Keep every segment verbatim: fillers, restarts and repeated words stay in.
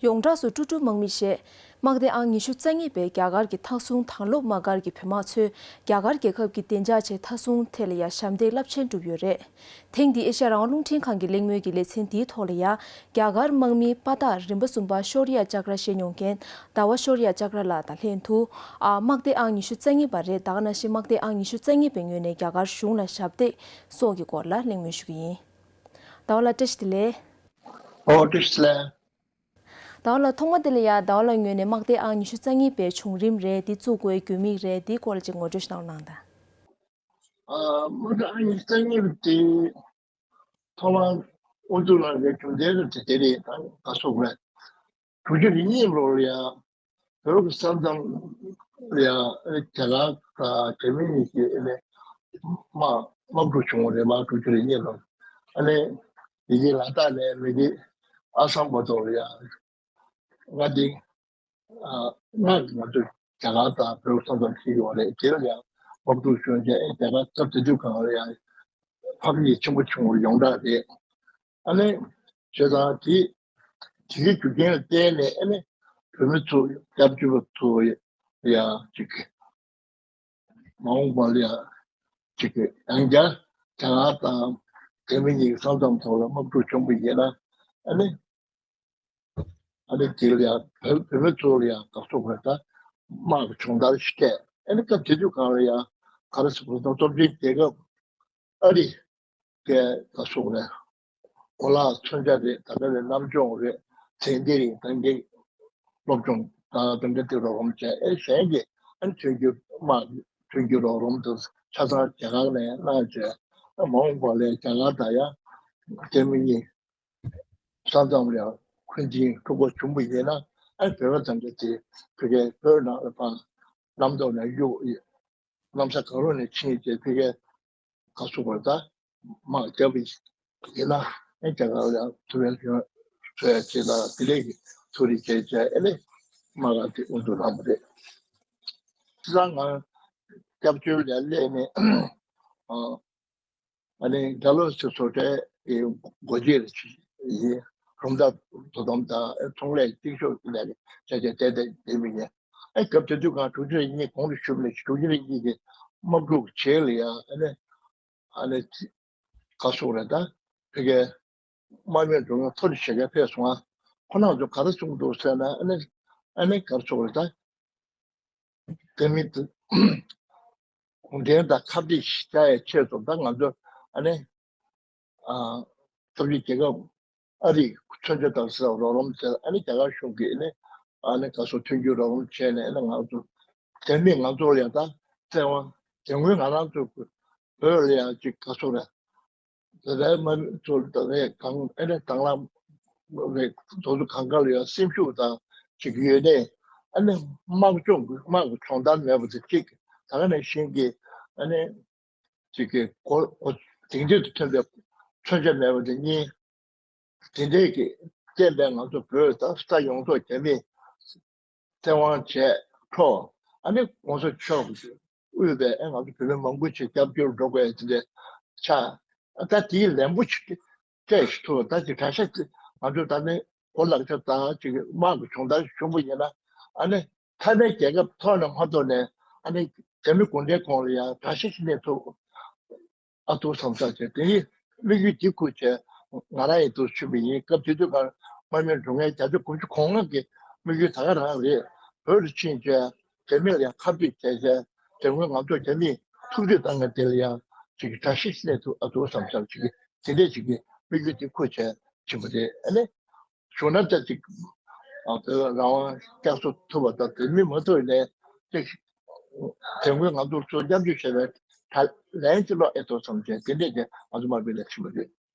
ཡོངས་གྲགས་སུ་ཀྲུ་ཀྲུ་དམག་མི་ཞེས། དམག་སྡེ་ཨང་ཉི་ཤུ་རྩ་གཉིས་པས་རྒྱ་གར་གྱི་མཐའ་སྲུང་དྭང་སློབ་དམག་སྒར་གྱི་བོད་དམག་ཚོས་རྒྱ་གར་རྒྱལ་ཁབ་ཀྱི་བདེ་འཇགས་ཆེད་མཐའ་སྲུང་ཐད་ལ་ཡང་ཞབས་འདེགས་རླབས་ཆེན་བསྒྲུབས་ཡོད་རེད། ཐེངས་འདིའི་ཨེ་ཤ་ཡ་རང་དབང་རླུང་འཕྲིན་ཁང་གི་གླེང་མོལ་གྱི་ལེ་ཚན་འདིའི་ཐོག་ལ་ཡང་རྒྱ་གར་དམག་མིའི་དཔའ་རྟགས་རིམ་པ་གསུམ་པ་ཤོར་ཡ་ཅཀྲ་བཞེས་མྱོང་མཁན་ཟླ་བ་ཤོར་ཡ་ཅཀྲ་ལགས་དང་ལྷན་དུ། ཨ། དམག་སྡེ་ཨང་ཉི་ཤུ་རྩ་གཉིས་པ་རེད། ད་ག་ནང་བཞིན་དམག་སྡེ་ཨང་ཉི་ཤུ་རྩ་གཉིས་པའི་ངོས་ནས་རྒྱ་གར་གཞུང་ལ་ཞབས་འདེགས་སོགས་ཀྱི་སྐོར་ལ་གླེང་མོལ་ཞུ་གི་ཡིན། ཟླ་བ་ལགས་བཀྲ་ཤིས་བདེ་ལེགས། ཨོ། བཀྲ་ཤིས་བདེ་ལེགས། ཟླ་བ་ལགས། ཐོག་མ་དེ་ལ་ཡ་ཟླ་བ་ལགས་ངོས་ནས་དམག་སྡེ་ཨང་ཉི་ཤུ་རྩ་གཉིས་པའི་བྱུང་རིམ་རེད། འདི་བཙུགས་དགོས་རྒྱུ་དམིགས་རེད། འདིའི་སྐོར་ལ་ཅིག་ངོ་སྤྲོད་ཞིག་གནང་རོགས་གནང་དང་། ཨ། དམག་སྡེ་ཨང་ཉི་ཤུ་རྩ་གཉིས་པ་དེ་ཐོག་མར་དབུ་འཛུགས་གནང་བའི་རྒྱུ་མཚན་དེ་དེ་རེད། ད་ག་སོགས་རེད། དྲུག་ཅུ་རེ་གཉིས་ལོར་ཡ་བོད་ཀྱི་ས་མཚམས་ལ་ཡ་རྒྱ་གར་དང་རྒྱ་མི་གཉིས་ཀྱིས་ཨ་ནི་དམག་དམག་འཁྲུག་བྱུང་བ་རེད་པ། དྲུག་ཅུ་རེ་གཉིས་ལོར། ཨ་ནི་དེ་རྗེས་ལ་དྭགས་ནས་མི་རིགས་ཨ་སམ་བར་དུ་ལ་ཡ་མངའ་སྡེ། ཨ། སྔར་ང་ཚོ་རྒྱ་གར་དང་བོད་ས་མཚམས་ཤིག་ཡོད་རེད། དེ་ལ་ཡང་དམག་འཁྲུག་བྱུང་རྗེས་རྒྱ་གར་སྐབས་དེ་དུས་སྒང་ལ་ཡང་ཕམ་ཉེས་ཆེན་པོ་བྱུང་བ་ཡོངས་གྲགས་རེད། ཨ་ནི་བྱས་ཙང་དེ་དེ་གི་རྒྱུ་རྐྱེན་ལ་བརྟེན་ནས་ཨ་ནི་བོད་མི་ཚོ་སྐྱབས་བཅོལ་བ་ཚོ་ཡང་ཅིག་མ་འོངས་པ་ལ་ཡང་ཅིག་ཡང་བསྐྱར་རྒྱ་གར་དང་རྒྱ་མི་གཉིས་ཀྱི་ས་མཚམས་ཐོག་ལ་དམག་འཁྲུག་བྱུང་བ་ཡིན་ན། ཨ་ནི། ཨ་ནི་དེ་ལ་ཡང་བོད་བོད་མི་ཚོ་ལ་ཡང་ག་སོགས་པ་ད་དམག་གི་སྦྱོང་བརྡར་ཞིག་སྤྲད། ཨ་ནི་སྐབས་དེ་དུས་སྒང་ལ་ཡང་ག་རེ་ཟེར་དགོས་རེད། སྟོབས་ཆེན་རྒྱལ་ཁབ་ཨ་རི་གས་ག་སོགས་རེད། གོ་ལག་མཚོན་ཆ་རེད། ད་ལྟ་བའི་རྣམ་སྦྱོང་རེད། ཚན་རིག་དང་འབྲེལ་སློབ་སྦྱོང་དང་དེ་འདྲ་དེ་རོགས་རམ་བྱས། ཨེ་གཞན་གྱི་ཨ་ནི་མཐུན་འགྱུར་དམག་གི་མཐུན་འགྱུར་རོགས་རམ་དེ་ཆ་ཚང་རྒྱ་གར་ནས་གནང་བྱས། ཨ་མ་འོངས་པ་ལ་རྒྱ་གར་དང་ཡང་རྒྱ་མི་གཉིས་ས་མཚམས་ལ་འཁོན་འཛིན་འཁྲུག་པ་བྱུང་བ་ཡིན་ན། ཨ་བོད་པ་དང་འདྲ་དེ་ཕ་གིའི་བོད་ནང་ལ་ཕར་གནམ་ཐོག་ནས་གཡུག་གནམ་ས་གང་རུང་ནས་ཕྱིན་བྱས་ཕ་གིའི་ག་སོགས་པ་ད་དམག་རྒྱབ་པ་ཡིན་ན། ཨ་རྒྱ་གར་ལ་ཐུགས་ཕན་གསོས་ཡ་ཆེད་དང་དེ་ལས་ཀྱི་ཐུགས་རེ་བྱས་བྱས་ཨ་ནི་དམག་སྒར་དེ་དབུ་འཛུགས་གནང་བ་རེད། བྱས་ཙང་ང་སྐྱབས་བཅོལ་ལ་སླེབས་ནས། ཨ། ཨ་ནི་རྒྱ་ལོ་སི་བཟོ་གྲྭའི་སྒོ་འབྱེད་ཡིན། རུམ་བཏབ་དོ་དམ་དང་ཚོང་ལས་གཅིག་ཤོག་ལས་བྱ་བྱ་བལྟས་བལྟས་བསྡད་མི་ཡིན། ཨ་སྐབས་དེ་དུས་སྒང་དྲུག་ཅུ་རེ་གཉིས་གོང་དུ་ཞུས་པ་ནས་དྲུག་ཅུ་རེ་གཉིས་ཀྱི་དམག་འཁྲུག་རྗེས་ལ་ཡང་ཨ་ནི་ཨ་ནི་ག་སོགས་རེད། ད་ཕ་གིའི་དམག་མི་འགྲོ་མཁན་མཐོ་རིས་བྱེད་མཁན་ཕེབས་སོང་ང་། ཁོ་རང་ཚོ་ག་རེ་གསུངས་འདུག་ཟེར་ན། ཨ་ནི་ཨ་ནི་ག་རེ་ཟེར་དགོས་རེད། ད། དེ་མིན་དུ་གུང་ཁྲན་ཏང་ཁ་གཏད་བཅག་ཡའི་ཆེད་དུ་ད་ང་ཚོ་ཨ་ནི་ཨ་སྟོབས་ཆེན་རྒྱལ་ཁབ་ཨ་རིའི་མཚོན་ཆ་དང་ཟེར་རོགས་རམ་ཟེར། ཨ་ནི་རྒྱ་གར་གཞུང་གིས་ནི་ཨ་ནི་ག་སོགས་མཐུན་འགྱུར་རོགས་རམ་བྱས་ནས། ཨ་ནི་ང་ཚོ་དེ་མིན་ང་ཚོ་ལ་ཡང་ད་བཙན་དབང་དེ་སྔོན་ང་རང་ཚོ་བོད་ལ་ཡང་ཅིག་ག་སོགས་རེད། དེ་ལས་མ་ཚོར་དང་རེད། གང་ཨེ་ནས་དང་བླངས་རེད། དོ་དོ་གང་ག་ལ་ཡང་སེམས་ཤུགས་དང་ཅིག་ཡོད་ནས། ཨ་ནི་དམག་སྦྱོང་གི་དམག་གི་སྦྱོང་བརྡར་མེད་པ་དེ་གཅིག། ད་ག་ནང་བཞིན་གྱི་ཨ་ནི་ཅིག་གི་གོ་གོ་དེང་དུས་དུ་ཐོན་པའི་མཚོན་ཆ་མེད་པ་དེ་གཉིས། དེ་འདྲས་ཀྱི་བསྟན་པའི་ང་ཚོ་བོད་ད་ས་ཡོངས་རྫོགས་རྒྱ་མིས་བཙན་དབང་བྱས་འཕྲོ། ཨ་ནི་༸གོང་ས་མཆོག་གིས་དབུས་པའི་ཨ་ང་ཚོ་བོད་མི་མང་པོ་ཞིག་སྐྱབས་བཅོལ་འགྲོ་དགོས་དེ་འདྲ་ཆགས། ད་དེའི་ལན་པོ་ཞིག་སྤྲད་ཞིག་ཐུབ། ད་ཅིག་གྲྭ་ཤག་ཅིག་ང་ཚོ་ད་ནི་གོ་ལག་ཆ་དང་ཅིག་དམག་གི་སྦྱོང་བརྡར་ཞུ་བ་ཡིན་ན། ཨ་ནི་མཐའ་མའི་རྒྱལ་ཁབ་ཐོག་ནས་མ་ཐོག་ནས་ཨ་ནི་རྒྱ་མི་གུང་ཁྲན་གོང་ལ་ཡང་གྲྭ་ཤག་ཞིག་གནས་ཐུབ། ཨ་ཐུ་བསམ་ས་བྱས། དེ་ཡིས་དམིགས་ཡུལ་འདི་ཁུར་བྱས་ང་རང་ཡིན་དུ་ཞུས་པ་ཡིན། སྐབས་དེ་དུས་ཀར་དམག་མི་འགྲོ་མཁན་བརྒྱ་ཆ་དགུ་བཅུ་གོ་ལྔ་གི་དམིགས་ཡུལ་ད་ག་རང་རེད། བོད་ལ་ཕྱིན་བྱས་རྒྱ་མི་ལ་ཡང་ཁ་གཏད་བྱས་བྱས། དེ་སྔོན་ང་ཚོ་རྒྱ་མིས་ཐུབ་ཚོད་བཏང་མཁན་དེ་ལ་ཡང་ཅིག་གྲྭ་ཤག་ཞིག་གནས་ཐུབ། ཨ་ཐུ་བསམ་ས་ཅིག་དེ་འདྲས་ཅིག་གི་དམིགས་ཡུལ་འདི་ཁུར་བྱས་ཕྱིན་པ་རེད། ཨ་ནི། བྱུང་ན་ད་ཅིག་ཨ་བོད་རང་དབང་བསྐྱར་གསོ་ཐུབ་པ་དང་། དེ་མིན་མ་ཐུབ་ནས་ཅིག་དེ་སྔོན་ང་ཚོར་ཚུར་མཉམ་ཞུགས་བྱས་པའི་ད་ལན་ཅིག་སློག་ཨེ་ཐུབ་བསམ་བྱས། དེ་འདྲས་ཀྱི་ང་ཚོ་དམག་མི་ལ་ཕྱིན་པ་རེད།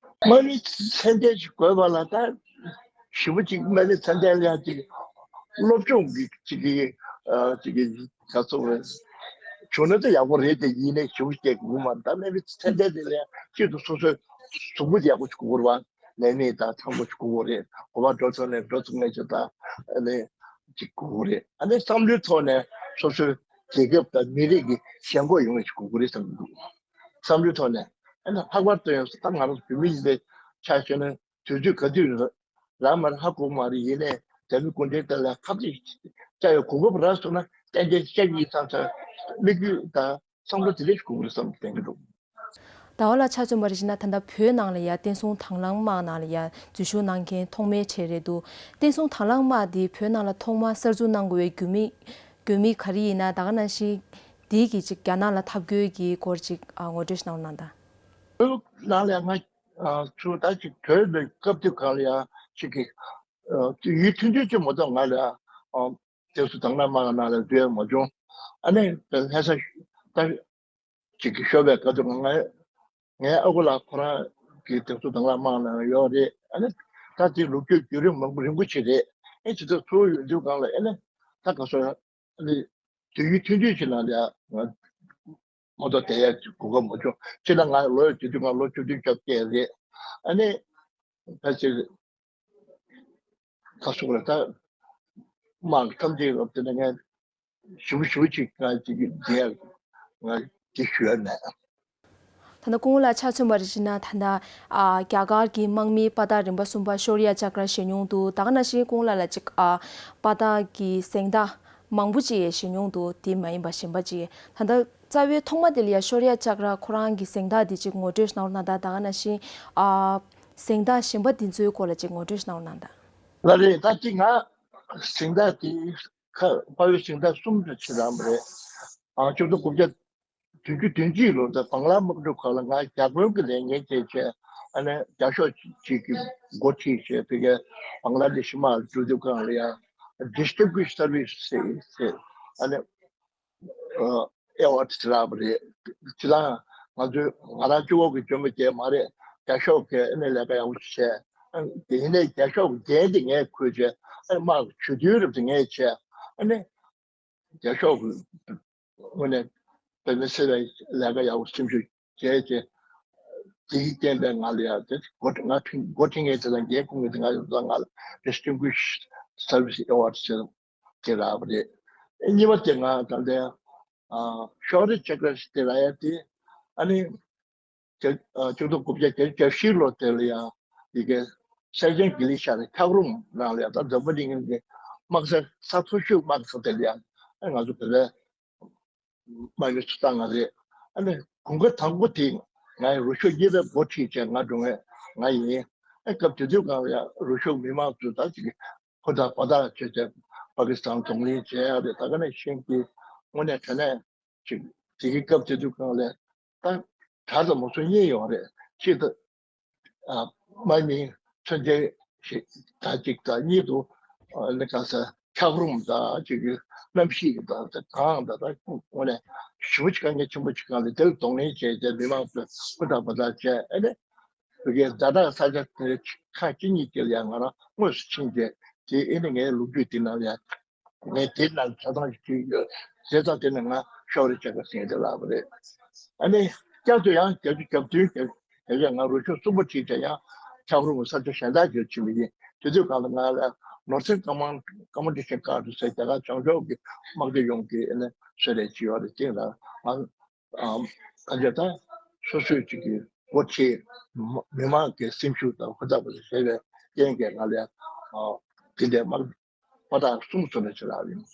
དམག་མི་ཚད་ལྡན་ཞིག་དགོས་པ་ལ་ད་ཞེ་པོ་ཅིག་དམག་མི་ཚད་ལྡན་ལ་ཡང་ཅིག་སློབ་སྦྱོང་གི་ཅིག་གི་ཨ་ཅིག་གི་ག་ཚོད་རེད། བྱུང་ན་ད་ཡག་པོ་རེད་དེ། ཡིན་ནའི་ཞེ་པོ་སྐྱེ་དགོས་མ། ད་དམག་མི་ཚད་ལྡན་དེ་ལ་ཡང་གཅིག་ཏུ་སོ་སོའི་གཟུགས་པོ་ཡག་པོ་ཞིག་དགོས་པ། ནད་མེད་དང་ཐང་པོ་ཞིག་དགོས་ཀྱི་རེད། གོ་བ་འགྲོ་ཚར་ནས་འགྲོ་ཐུབ་མཁན་ཞིག་དང་། ཨ་ནི་ཅིག་དགོས་ཀྱི་རེད། ཨ་ནི་བསམ་བློའི་ཐོག་ནས་སོ་སོའི་རྒྱལ་ཁབ་དང་མི་རིགས་ཀྱི་ཞེན་ཁོག་ཡོང་བ་ཞིག་དགོས་ཀྱི་རེད་བསམ་གྱི་འདུག། བསམ་བློའི་ཐོག་ནས། ཨ་ནི་ལྷག་པར་དུ་ཡང་ད་ང་རང་བོད་མི་ཡིན་པའི་ཆ་བཞག་ན་དུས་ཚོད་ག་དུས་རག་མ་རག་ཧ་གོ་གི་མ་རེད། ཡིན་ནའི་ དད་པའི་སྐུ་མགྲོན་དེ་ལ་ཁ་གཏད་བཅའ་ཡོད་གོ་སྐབས་རག་སོང་ན་ཏན་ཏན་བཅའ་ཡིན་བསམ་ས་དམིགས་ཡུལ་དང་བསམ་བློ་དེ་འདྲ་ཞིག་དགོས་ཀྱི་རེད་བསམ་དྲན་གྱི་འདུག་ཟླ་བ་ལགས་ཆ་མཚོན་པ་རེ་བྱས་ན་ད་ལྟ་བོད་ནང་ལ་ཡ་བསྟན་སྲུང་དང་བླངས་དམག་ནང་ལ་ཡ་འཛུལ་ཞུགས་གནང་མཁན་ཐོག་མའི་གྲས་རེད་འདུག་བསྟན་སྲུང་དང་བླངས་དམག་འདི་བོད་ནང་ལ་ཐོག་མ་གསར་འཛུགས་གནང་དགོས་པའི་དགོས་དམིགས་དགོས་དམིགས་ག་རེ་ཡིན་ན་ད་ག་ནང་བཞིན་འདི་གི་ཅིག་རྒྱ་ནག་ལ་འཐབ་རྒོལ་གྱི་སྐོར་ཅིག་ཨ་ངོ་སྤྲོད་ཞིག་གནང་རོགས་གནང་དང་། བོད་ནང་ལ་ང་ཚོ་ད་ཅིག་བོད་ལ་སྐབས་དེ་གང་ལ་ཡ་ཅིག་གི་ཡུལ་མཐུན་སྒྲིལ་ཅིག་མ་གཏོགས་ང་ལ་བསྟན་སྲུང་དང་བླངས་དམག་ནང་ལ་འཛུལ་ཡ་མ་བྱུང་། ཨ་ནི་ལྷ་ས་ད་ཅིག་གི་ཤོར་བའི་སྐབས་དུ་ང་ངའི་ཨ་ཁུ་ལགས་ཁོ་རང་གི་དེ་ཚོ་དང་བླངས་དམག་ནང་ཡོད་རེད། ཨ་ནི་ད་དེ་ལོ་རྒྱུས་བརྒྱུད་རིམ་མང་པོ་རིང་པོ་ཞིག་རེད། ཨེ་ཇི་ལྟར་ཚོར་ཡོང་དུས་སྒང་ལ་ཨེ་ནི་ད་ག་སོ་ཨ་ནི་དུས་ཡུན་ཐུང་ཐུང་ཞིག་ནང་ལ་ང་མ་གཏོགས་བསྡད་ཡ་གོ་སྐབས་མ་བྱུང་། སྤྱིར་ན་ང་ལོ་ཡི་དུས་དུས་ང་ལོ་བཅུ་བདུན་བཅོ་བརྒྱད་རེད། ཨ་ནི་ཕལ་ཆེར་ད་སོང་ལ་ད་དམག་ཐམས་ཅད་ལ་དེ་ནས་ངས་ཞིབ་ཞིབ་ཅིག་ང་ཅིག་དེ་ང་དེ་ཞུ་ཡ་མེད། ད་ལྟ་སྐུ་ངོ་ལགས་ཆ་མཚོན་པར་བྱས་ན་ད་ལྟ་ཨ་རྒྱ་གར་གྱི་དམག་མིའི་དཔའ་རྟགས་རིམ་པ་གསུམ་པ་ཤོར་ཡ་ཅཀྲ་བཞེས་མྱོང་འདུག་ད་ག་ནང་བཞིན་སྐུ་ངོ་ལགས་ལ་ཅིག་ཨ་དཔའ་རྟགས་ཀྱི་གཟེངས་རྟགས་མང་པོ་ཅིག་བཞེས་མྱོང་འདུག་དེ་མ་ཡིན་པ་གཞན་པ་ཅིག་ད་ལྟ་རྩ་བའི་ཐོག་མ་དེ་ལ་ཡ་ཤོར་ཡ་ཅཀྲ་ཁོ་རང་གི་གཟེངས་རྟགས་དེ་ཅིག་ངོ་སྤྲོད་གནང་རོགས་གནང་དང་། ད་ག་ནང་བཞིན་ཨ་གཟེངས་རྟགས་གཞན་པ་དེ་ཚོའི་སྐོར་ལ་ཅིག་ངོ་སྤྲོད་གནང་རོགས་གནང་དང་། ལགས་རེད། ད་ཅིག་ང་གཟེངས་རྟགས་དེ་ཁ་དཔའ་བོའི་གཟེངས་རྟགས་གསུམ་དུ་ཕྱེ་རམ་རེད། ཨ་བཅུ་དྲུག་དགུ་བརྒྱ་བདུན་ཅུ་དོན་གཅིག་ལོ་ད་བང་ལ་དམག་འཁྲུག་ཁག་ལ་ང་རྒྱ་དཔོན་གྱི་ལས་འགན་བྱས་བྱས། ཨ་ནི་རྒྱ་ཤོག་ཅིག་གི་འགོ་ཁྲིད་བྱས་ཕ་གིའི་བང་ལ་དེ་ཤི་དམག་འགྲོ་དུས་སྒང་ལ་ཡང་Distinguished Service ཟེར་ཟེར། ཨ་ནི་ཨེ་ཝར་ཌི་ཅིག་རག་པ་རེད། ཅི་ལ་ང་ཚོས་ང་རང་གཅིག་པོ་གི་འཇོན་པ་རྐྱེན་མ་རེད། རྒྱ་ཤོག་གིས་ཨ་ནི་ལས་ཀ་ཡག་པོ་ཞིག་བྱས། ཨ་དེ་ཡིན་ནའི་རྒྱ་ཤོག་གི་འགན་དེ་ངས་ཁུར་བྱས། ཨ་ནི་དམག་གི་ཇུས་འདོན་རབས་དེ་ངས་བྱས། ཨ་ནི་རྒྱ་ཤོག་གི་དངོས་གནས་དཔེ་མི་སྲིད་པའི་ལས་ཀ་ཡག་པོ་སེམས་ཤུགས་བྱས་བྱས། དེ་ཡི་རྐྱེན་པས་ང་ལ་ཡང་དེ་འགོ་ཁྲིད་ང་ཁྲིད་འགོ་ཁྲིད་མཁན་དེ་དང་འགན་འཁུར་མཁན་དེ་ང་ཡོད་ཙང་ང་ལ་Distinguished Service Award ཟེར་དེ་རག་པ་རེད། གཉིས་པ་དེ་ང་ད་ལྟ་ཨ་ཤོག་རི་ཅེ་ཀ་ར་ཞིག་དེ་རག་ཡ་དེ། ཨ་ནི་བཅུ་ཨ་བཅུ་དྲུག་དགུ་བརྒྱ་བརྒྱད་ཅུ་གྱ་བཞི་ལོ་དེ་ལ་ཡང་ཡི་གེ་སེར་ཆེན་གྱི་ལི་ཤ་རེ་འཁྱགས་རོམ་ནང་ལ་ཡང་ད་འཛམ་བུ་གླིང་གི་དམག་ས་ས་མཐོ་ཤོས་དམག་ས་དེ་ལ་ཡང་ཨ་ང་ཚོ་བོད་པའི་དམག་མི་ཚོ་བཏང་ང་རེད། ཨ་ནི་དགུན་ཁ་དང་པོ་དེ་ང་ཡི་རུ་ཤོག་གཉིས་པའི་འགོ་ཁྲིད་བྱས་ང་འགྲོ་ངེས་ང་ཡིན། ཨ་སྐབས་དེ་དུས་སྒང་ལ་ཡང་རུ་ཤོག་མི་མང་ཚོས་ད་ཅིག་ཧུར་ཐག་འབད་ཐག་བྱས་བྱས་པ་ཀི་སི་ཐན་གདོང་ལེན་བྱས་ཡ་རེད། ད་ག་ནང་བཞིན་གྱི་དངོས་གནས་དྲང་གནས་ཅིག་དེ་གི་སྐབས་དེ་དུས་སྒང་ལ་ད་དྲག་དང་མ་སོང་གཉིས་ཡོང་རེད། གཅིག་ད་ཨ་དམག་མི་མཚོན་ཆ་ཞིག་ད་གཅིག་དང་གཉིས་དུ་ཨ་ནི་ག་ས་འཁྱགས་རོམ་དང་གཅིག་གི་གནམ་གཤིས་དང་ད་གངས་དང་ད་དངོས་གནས་ཞེ་པོ་ཅིག་དཀའ་ངལ་ཆེན་པོ་ཅིག་སྒང་ལ་དེ་ལ་གདོང་ལེན་བྱས་བྱས་མི་མང་ཚོས་ཧུར་ཐག་འབད་ཐག་བྱས། ཨ་ནི་བོད་ཀྱི་ཛ་དྲག་ས་ཆ་དེ་ཁག་གཅིག་གཉིས་དེ་ལ་ཡང་ང་རང་དངོས་སུ་ཕྱིན་བྱས་དེ་ཨེ་ནི་ངའི་ལོ་རྒྱུས་དེ་ནང་ལ་ཡང་ངས་དེ་ནང་ཆ་ཚང་ཞིག་བྲིས་ཡོད། བྱས་ཙང་དེ་ནི་ང་ཤོག་རི་ཅེ་ཀ་ར་ཟེར་དེ་ལབ་པ་རེད། ཨ་ནི་བསྐྱར་དུ་ཡང་བརྒྱད་ཅུ་གྱ་བདུན་བརྒྱད་ཅུ་ང་རུ་ཤོག་གསུམ་པ་ཁྲིད་བྱས་ཡང་འཁྱགས་རོམ་ས་ཆ་གཞན་དག་ཅིག་ཕྱིན་པ་ཡིན། དེ་དུས་སྒང་ལ་ང་ལ་Northern Command Commandation Guard ཟེར་རྒྱ་གར་བྱང་ཕྱོགས་ཀྱི་དམག་སྡེ་ཡོངས་ཀྱི་ཨ་ནི་གསོལ་རས་ཅིག་ཡོད་རེད། དེ་ལ་ང་ཨམ་ག་འདྲ་ད་སོ་སོའི་ཅིག་གི་འགོ་ཁྲིད་མི་མང་གི་སེམས་ཤུགས་དང་ཧུར་ཐག་པ་ཞིག་བྱས་པའི་རྐྱེན་གྱིས་ང་ལ་ཨ་དེ་འདྲའི་དམག་དཔའ་རྟགས་གསུམ་སོ་ནས་ཆེ་ལགས་ཡིན།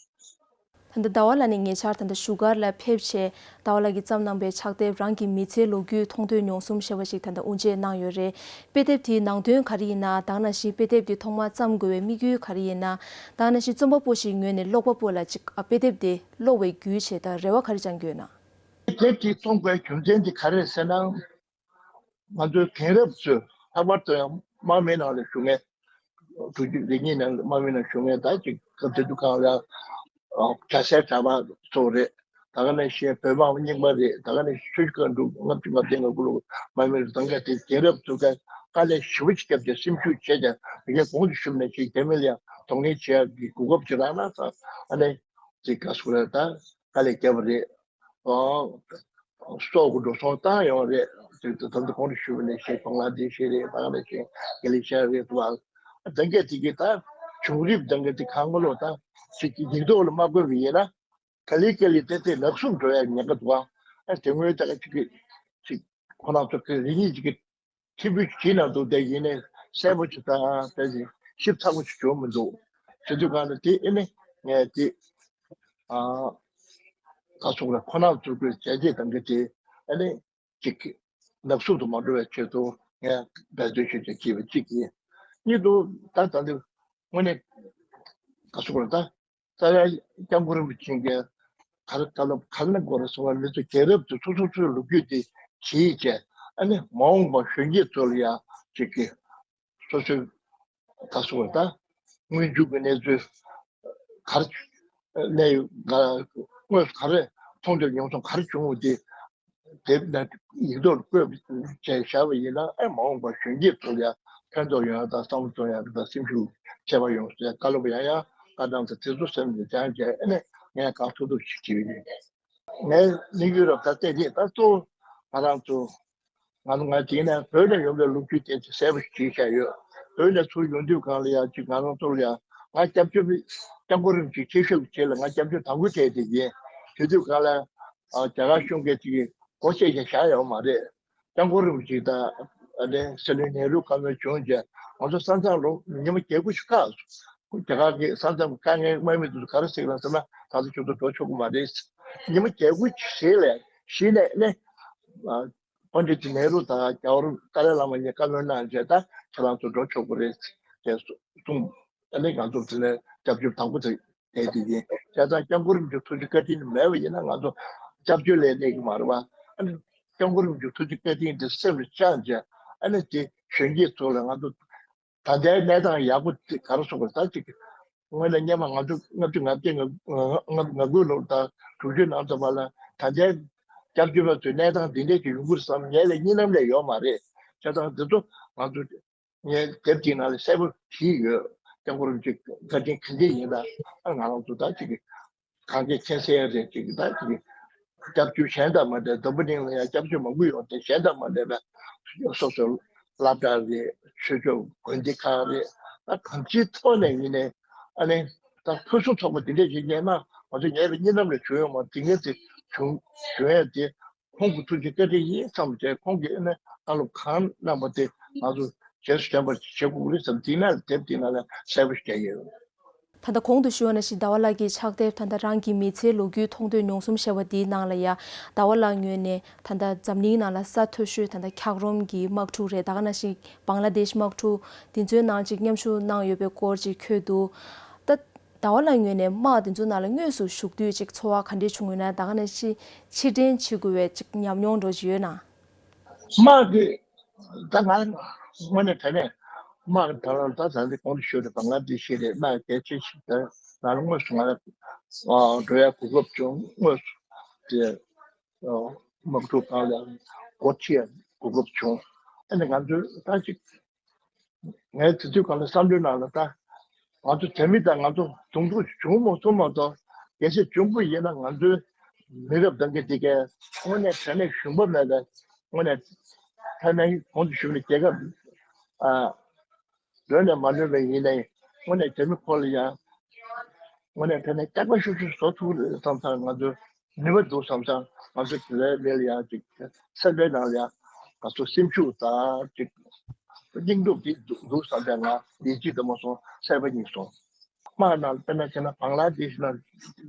ད་ལྟ་ཟླ་བ་ལགས་ནས་ཉེ་ཆར་ད་ལྟ་བཞུགས་སྒར་ལ་ཕེབས་བྱས་ཟླ་བ་ལགས་ཀྱིས་བརྩམས་གནང་པའི་ཕྱག་དེབ་རང་གི་མི་ཚེའི་ལོ་རྒྱུས་མཐོང་ཐོས་མྱོང་གསུམ་ཞེས་པ་ཞིག་ད་ལྟ་དབུ་འབྱེད་གནང་ཡོད་རེད། དཔེ་དེབ་དེའི་ནང་དོན་ག་རེ་ཡིན་ན། ད་ག་ནང་བཞིན་དཔེ་དེབ་དེ་ཐོག་མར་བརྩམས་དགོས་པའི་དམིགས་ཡུལ་ག་རེ་ཡིན་ན། ད་ག་ནང་བཞིན་རྩོམ་པ་པོ་ཞིག་ངོས་ནས་ཀློག་པ་པོ་ལ་ཅིག་ཨ་དཔེ་དེབ་དེ་ཀློག་པའི་བརྒྱུད་བྱས་ད་རེ་བ་ག་རེ་བཅང་གི་ཡོད་ན། དེབ་དེ་རྩོམ་དགོས་རྒྱུ་མཚན་དེ་ག་རེ་རེད་ཟེར་ན། ང་ཚོའི་རྒན་རབས་ཚོས་ལྷག་པར་དུ་ཡང་དམག་མིའི་ནང་ལ་བཞུགས་མཁན། དྲུག་ཅུ་རེ་གཉིས་ནང་དམག་མིའི་ནང་བཞུགས་མཁན་ད་ཅིག་སྐབས་དེ་དུས་སྒང་ལ་གྲྭ་སའི་གྲྭ་པ་ཚོ་རེད། ད་ག་ནང་བཞིན་བོད་དམག་རྙིང་པ་རེད། ད་ག་ནང་བཞིན་ཆུ་བཞི་སྒང་དྲུག་ལྔ་བཅུ་ང་བདུན་ང་དགུ་ལོ་དམག་མི་རེད། ད་ག་དེ་རྒན་རབས་ཚོ་ག་དཀའ་ལས་ཞེ་པོ་ཅིག་བརྒྱབ་སྟེ་སེམས་ཤུགས་བྱས་ཀྱང་དེ་གའི་གོང་དུ་ཞུས་ནང་བཞིན་རྒྱ་མི་ལ་ཡང་གདོང་ལེན་བྱེད་ཡག་གི་གོ་སྐབས་ཅིག་རག་ན་ས་ཨ་ནི་ཅིག་ག་སུ་རེད་ད་དཀའ་ལས་བརྒྱབ་པ་རེད། སྲོག་གི་འགྲོ་སོང་བཏང་ཡོང་རེད། ད་ལྟ་གོང་དུ་ཞུས་པ་ནང་བཞིན་བང་ལ་དེ་ཤི་རེད། ད་ག་ནང་བཞིན་ག་ལི་ཤ་རེད་འདུག་ཨ། ད་ག་དེ་གི་ད་བྱུང་རིམ་ད་ག་དེ་གང་མ་ལོ་ད་ཅིག་གི་སྡིག་ཐོག་ལ་མ་བཀོད་པ་ཡིན་ན་ག་ལེ་ག་ལེ་ཏན་ཏན་ལག་སོང་འགྲོ་ཡ་ཉེན་ཁ་འདུག་ཨ། དེ་སྔོན་ད་ག་ཅིག་གི་ཅིག་ཁོ་རང་ཚོ་གི་རེ་གཉིས་ཅིག་གི་ཐིབས་པོ་ཅིག་ན་འདུག་དེ་ཡིན་ནའི་གསལ་པོ་ཅིག་དང་དེ་ཞིབ་ཚགས་པོ་ཅིག་བྱུང་མི་འདུག་བྱེད་དུས་གང་ལ་དེ་ཨེ་ནི་ངས་དེ་ཨ་ག་སོགས་ལ་ཁོ་ནར་ཚུར་དགོས་བྱས་རྗེས་དང་གི་དེ་ཨེ་ནི་ཅིག་ནག་སུབ་ཏུ་མ་འགྲོ་བའི་ཆེད་དུ་ངས་འབད་བརྩོན་ཞུ་བྱེད་ཀྱི་བ་གཅིག་ཡིན། གཉིས་དུ་ད་ད་འདི་དངོས་གནས་ག་སོགས་ལ་ད། རྩ་བའི་སྐྱབས་མགོན་རིན་པོ་ཆེ་གིས་ག་རེ་བཀའ་སློབ་ག་རེ་གནང་དགོས་རེད་གསུངས་པ་མི་ཚོ་རྒྱལ་རབས་དེ་སོ་སོ་སོའི་ལོ་རྒྱུས་དེ་བྲིས་བྱས་ཨ་ནི་མ་འོངས་པ་གཞོན་སྐྱེས་ཚོ་ལ་ཡང་ཅིག་གི་སོ་སོའི་ག་སོགས་ད་སྔོན་འཇུག་གི་གནས་ཚུལ་ག་རེ་གནས་ཡོད་ག་དངོས་སུ་ག་རེ་མཐོང་ཐོས་མྱོང་ཚོར་ག་རེ་བྱུང་བ་དེ་དེབ་ནང་ཡིག་ཐོག་བཀོད་བྱས་བཞག་པ་ཡིན་ན་ཨེ་མ་འོངས་པར་གཞོན་སྐྱེས་ཚོར་ཡང་ཕན་ཐོགས་ཡོང་ཡག་དང་བསམ་བློ་གཏོང་ཡག་དང་སེམས་ཤུགས་ཆེ་བ་ཡོང་ཟེར་བཀའ་སློབ་ཡང་ཡང་བཀའ་གདམས་དང་དེ་ཚོ་སེམས་ནས་བཅངས་བྱས་ཨེ་ནས་ངས་གང་ཐུབ་ཐུབ་ཞིག་བྱེད་ཀྱི་ཡོད། ངའི་དམིགས་ཡུལ་རབ་ད་བལྟས་དེ་ད་གཙོ་བོ་ང་རང་ཚོ་ང་ཚོ་ང་དེ་ནས་བོད་ནས་ཡོང་པའི་ལོ་རྒྱུས་དེ་གསལ་པོ་ཞིག་བྲིས་བཞག་ཡོད། བོད་ནས་ཚུར་ཡོང་དུས་གང་ལ་ཡང་ཅིག་ང་རང་ཚོ་ལ་ཡང་ང་སྐྱབས་བཅོལ་སྐྱབས་མགོན་རིན་པོ་ཆེ་ཆེ་ཤོས་ཀྱི་རྗེས་ལ་ང་སྐྱབས་བཅོལ་དང་པོ་དེ་དེ་ཡིན། དེ་དུས་གང་ལ་རྒྱ་གར་གཞུང་གིས་ཅིག་སྒོ་ཕྱེ་བྱས་བཞག་ཡོད་མ་རེད། སྐྱབས་མགོན་རིན་པོ་ཆེ་དང་ཨ་ནི་སྲིད་བློན་ནེ་རུ་བཀའ་མོལ་བྱུང་རྗེས་ང་ཚོ་ས་མཚམས་ལོ་ཉི་མ་བརྒྱད་དགུ་ཞིག་བཀག་སོང་། རྒྱ་གར་གྱི་ས་མཚམས་དཀའ་ངལ་དམག་མི་དེ་ཚོ་ག་རེ་ཟེར་ལ་ཟེར་ན་ད་ལྟ་ཁྱོད་ཚོ་འགྲོ་ཆོག་གི་མ་རེད། ཉི་མ་བརྒྱད་དགུ་ཞིག་ལས་གཞི་ནས་ནི་ཨ་པཎ་ཌི་ཏ་ནེ་རུ་དང་རྒྱལ་བ་རིན་ཏཱ་ལའི་བླ་མ་གཉིས་བཀའ་མོལ་གནང་རྗེས་ད་ཁྱེད་རང་ཚོ་འགྲོ་ཆོག་གི་རེད་ཅེས་གསུངས། ཨ་ནི་ང་ཚོ་དེ་ནས་སྐྱབས་བཅོལ་དང་པོ་དེ་བསྡད་དེ་ཡིན། བྱས་ཙང་སྐྱབས་མགོན་རིན་པོ་ཆེ་ཐུགས་རྗེ་བཀའ་དྲིན་མེད་པ་ཡིན་ན་ང་ཚོ་སྐྱབས་བཅོལ་ལ་གནས་ཀྱི་མ་རེད་བ། ཨ་ནི་སྐྱབས་མགོན་རིན་པོ་ཆེ་ཐུགས་རྗེ་བཀའ་དྲིན་དེ་སེམས་ལ་བཅངས་རྗེས་ཨ་ནི་དེ་གཞོན་སྐྱེས་ཚོ་ལ་ང་ཚོ་ད་ལྟའི་གནས་སྟངས་ཡག་པོ་དེ་ག་རེ་ཟེར་དགོས་རེད་ད་ཅིག་དངོས་གནས་སྔོན་མ་ང་ཚོ་ལྔ་བཅུ་ང་བརྒྱད་ང་ལྔ་དགུ་ལོར་དང་དྲུག་ཅུའི་ནང་ཚོ་བར་ལ་ད་ལྟའི་སྐྱབས་བཅོལ་བ་ཚོའི་གནས་སྟངས་འདི་འདྲས་ཅིག་ཡོང་གི་རེད་བསམ་ངེད་ལ་གཉིད་ལམ་ལས་ཡོད་མ་རེད། བྱས་ཙང་འདི་ཚོ་ང་ཚོ་ངས་དེབ་ཅིག་ནང་ལ་གསལ་པོ་བྲིས་ཡོད། སྐྱབས་མགོན་རིན་པོ་ཆེ་བཀའ་དྲིན་ག་འདྲས་ཡིན་ལ་ང་རང་ཚོ་ད་ཅིག་གང་གས་མཁྱེན་གསལ་རེད་ཅིག་ད་ཅིག་སྐྱབས་བཅོལ་གཞན་དང་མ་འདྲ་འཛམ་བུ་གླིང་ལ་ཡང་སྐྱབས་བཅོལ་མང་པོ་ཡོད་དེ་གཞན་དང་མ་འདྲ་བའི་སོ་སོའི་སློབ་གྲྭ་རེད་ཆོས་ཕྱོགས་དགོན་སྡེ་ཁག་རེད་ད་གང་ཅིའི་ཐོག་ནས་ཡིན་ནའི་ཨ་ནི་ད་ཕུན་སུམ་ཚོགས་པ་འདི་འདྲས་ཞིག་ཉན་ན་ང་ཚོ་ངའི་གཉིད་ལམ་ལ་བྱུང་ཡོད་མ་དེ་ངས་དེ་བྱུང་བྱུང་ཡས་དེ། ཁོང་གི་ཐུགས་རྗེ་བཀའ་དྲིན་ཡིན་བསམ་བྱས་ཁོང་གིས་ཨ་ནི་བཀའ་སློབ་གང་གནང་པ་དེ་ང་ཚོ་རྗེས་སུ་དྲན་པ་བྱེད་དགོས་རེད་བསམ་དེ་ན་དེབ་དེ་ན་ལ་གསལ་པོ་ཞིག་བྲིས་ཡོད། ད་ལྟ་གོང་དུ་ཞུས་པ་ནང་བཞིན་ཟླ་བ་ལགས་ཀྱི་ཕྱག་དེབ་ད་ལྟ་རང་གི་མི་ཚེའི་ལོ་རྒྱུས་མཐོང་ཐོས་མྱོང་གསུམ་ཞེས་པ་འདིའི་ནང་ལ་ཡ་ཟླ་བ་ལགས་ངོས་ནས་ད་ལྟ་འཛམ་གླིང་ནང་ལ་ས་མཐོ་ཤོས་ད་ལྟ་འཁྱགས་རོམ་གྱི་དམག་འཁྲུག་རེད། ད་ག་ནང་བཞིན་བང་ལ་དེཤ་དམག་འཁྲུག་འདི་ཚོའི་ནང་ཅིག་མཉམ་ཞུགས་གནང་ཡོད་པའི་སྐོར་ཅིག་འཁོད་འདུག་ད་ཟླ་བ་ལགས་ངོས་ནས་དམག་དེ་ཚོའི་ནང་ལ་དངོས་སུ་ཞུགས་དུས་ཅིག་ཚོར་བ་ག་འདྲས་བྱུང་ཡོད་ན། ད་ག་ནང་བཞིན་ཕྱིར་དྲན་བྱེད་དགོས་པའི་ཅིག་ཉམས་མྱོང་འདྲ་ཅིག་ཡོད་ན། དམག་གི་ད་ང་དངོས་གནས་དྲང་གནས་དམག་གི་ད་ལ་ད་ད་འདི་གོང་དུ་ཞུས་ཏེ་བང་ལ་དེཤ་རེད། དམག་གལ་ཆེ་ཞིག་ད་ང་ལ་དངོས་སུ་ང་ལ་འགྲོ་ཡ་གོ་སྐབས་བྱུང་དངོས་སུ་དེ་དམག་འཁྲུག་སྒང་ལ་སྒོ་ཕྱེ་གོ་སྐབས་བྱུང་། ཨ་ནི་ང་ཚོས་ད་ཅིག་ངས་དེ་དུས་གང་ལ་བསམ་བློའི་ནང་ལ་ད་ང་ཚོ་དད་མོས་དང་ང་ཚོ་གདོང་ཐུག་བྱུང་མ་སོང་མ་གཏོགས་གལ་སྲིད་བྱུང་པ་ཡིན་ན་ང་ཚོའི་མི་རབས་ད་གིན་དེ་གའི་དངོས་གནས་དྲང་གནས་ཞུམ་པ་མེད་པའི་དངོས་གནས་ཐ་ན་གོང་དུ་ཞུས་པའི་རྒྱལ་ཁབ་ཨ་ལོན་ནས་མ་ལོན་པ་ཡིན་ནའི་དངོས་གནས་དེ་མི་ཁོ་ལ་ཡང་དངོས་གནས་དེ་ནས་སྐྱག་པ་ཤུགས་ཤུགས་བཟོ་ཐུབ་རེད་བསམ་ཙང་ང་ཚོ་ནུས་པ་འདུག་བསམ་ཙང་ང་ཚོ་དེ་ལས་ལས་ལ་ཡང་ཅིག་སེམས་པའི་ནང་ལ་ཡང་ང་ཚོ་སེམས་ཤུགས་དང་ཅིག་སྙིང་སྟོབས་དེ་འདུག་འདུག་བསམ་ཙང་ང་ལས་གཅིག་དུ་མ་སོང་སེམས་པ་གཉིས་སོང་། དམག་ནང་དཔེར་ན་བྱས་ན་བང་ལ་དེ་ཤི་ན་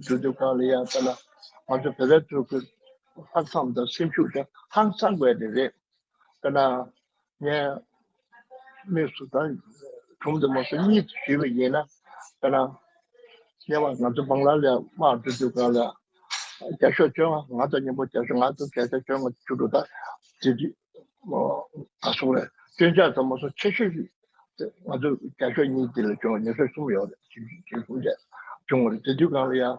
འགྲོ་དུས་སྒང་ལ་ཡང་དཔེར་ན་ང་ཚོ་བོད་པའི་ཕྲུ་གུ་ལྷག་བསམ་དང་སེམས་ཤུགས་དེ་ཧང་སང་དགོས་དེ་རེད། དཔེར་ན། ངས་དམིགས་སུ་ད་གྲུང་དུ་མ་སོང་གཉིས་ཞུས་པ་ཡིན་ན། དཔེར་ན། སྔོན་མ་ང་ཚོ་བང་ལ་ལ་དམག་འགྲོ་དུས་སྒང་ལ་བརྒྱ་ཤོག་བཅོ་ལྔ་ང་དང་མཉམ་པོ་བརྒྱ་ཤོག་ལྔ་དང་བརྒྱ་ཤོག་བཅོ་ལྔ་བཅུ་དྲུག་དང་དེ་དུས་ག་སོང་རེད་སྤུན་ཀྱག་ཙམ་མ་སོང་ཆེ་ཤོས་ཤིག་ང་ཚོ་བརྒྱ་ཤོག་གཉིས་དེ་ལ་བཅོ་ལྔ་ཉི་ཤུ་གསུམ་ཡོད་རེད་ཆེ་ཤོས་ཆེ་ཤོས་གསུམ་བཅས་བྱུང་བ་རེད། དེ་དུས་སྒང་ལ་ཡང་།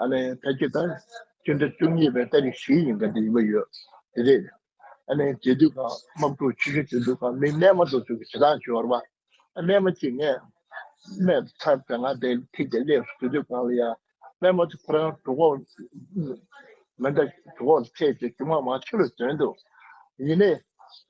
ཨ་ནི་ཕལ་ཆེར་ད་སྤྱི་ཟླ་བཅུ་གཉིས་པའི་ཏ་རིག་བཞི་ཉིན་ཀ་དེ་ཡིན་པ་ཡོད། དེ་རེད། ཨ་ནི་དེ་དུས་ཀ་དམག་འཁྲུག་ཆེ་ཤོས་དེ་དུས་ཀ་མི་རྨས་མ་ཐོན་ཚུལ་གྱི་བྱེད་སྟངས་ཤིག་ཡོད་རེད་པ། ཨ་རྨས་མ་གཅིག་ངས་རྨས་ཚར་བའི་ང་དེ་ཐིག་དེ་སླེབས་སོང་དེ་དུས་གང་ལ་ཡ་རྨས་མ་གཅིག་ཁོ་རང་གྲོད་ཁོག་མེ་མདའ་གྲོད་ཁོག་ལ་ཐེབས་ཏེ་རྒྱུ་མ་མང་ཆེ་ལ་དོན་འདུག་ཡིན་ནའི།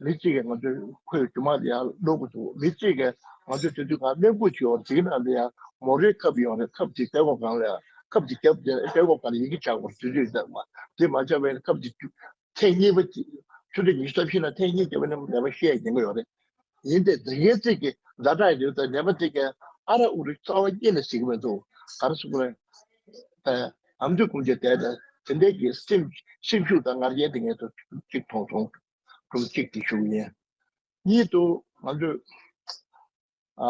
མི་གཅིག་གིས་ང་ཚོའི་ཁོའི་རྒྱུ་མ་དེ་ཡང་སློག་གི་འདུག་མི་གཅིག་གིས་ང་ཚོའི་དེ་དུས་ང་སྨན་ཁུག་ཅིག་ཡོད་རེད་དེའི་ནང་དུ་ཡང་མོ་རའི་ཁབ་ཡོད་རེད་ཁབ་དེ་ལྟེ་གོ་སྒང་ལ་ཡང་ཁབ་དེ་རྒྱབ་དེ་ལྟེ་གོ་སྒང་ལ་ཡི་གེ་ཆགས་པར་དུས་ཚོད་ཙམ་མ་དེ་མ་ཆགས་པའི་ཁབ་དེ་ཐེངས་གཉིས་པ་དེ་ཆུ་ཚོད་ཉི་ཤུ་རྩ་བཞི་ནང་ཐེངས་གཉིས་བརྒྱབ་པ་ནི་ནད་པ་ཤི་ཡག་ཉེན་ཁ་ཡོད་རེད། ཡིན་ཏེ་དེ་གའི་ཚིག་གི་ཛ་དྲག་ཡོད་ཙང་ནད་པ་དེ་གའི་ ཨ་ར་ཨུ་རུ་རྩ་བ་ཉིད་ནས་ཟིན་གྱི་མི་འདུག་ག་རེ་ཟེར་དགོས་རེད། ཨ་ནམ་དུས་ཀུན་གྱི་དེ་དང་དེ་འདྲའི་གི་སེམས་སེམས་ཤུགས་དང་ང་རྒྱལ་དེ་ངས་ཚོ་གཅིག་མཐོང་སོང་། སྒྲུང་གཅིག་དེ་ཞུ་གི་ཡིན། གཉིས་དུ་ང་ཚོས་ཨ་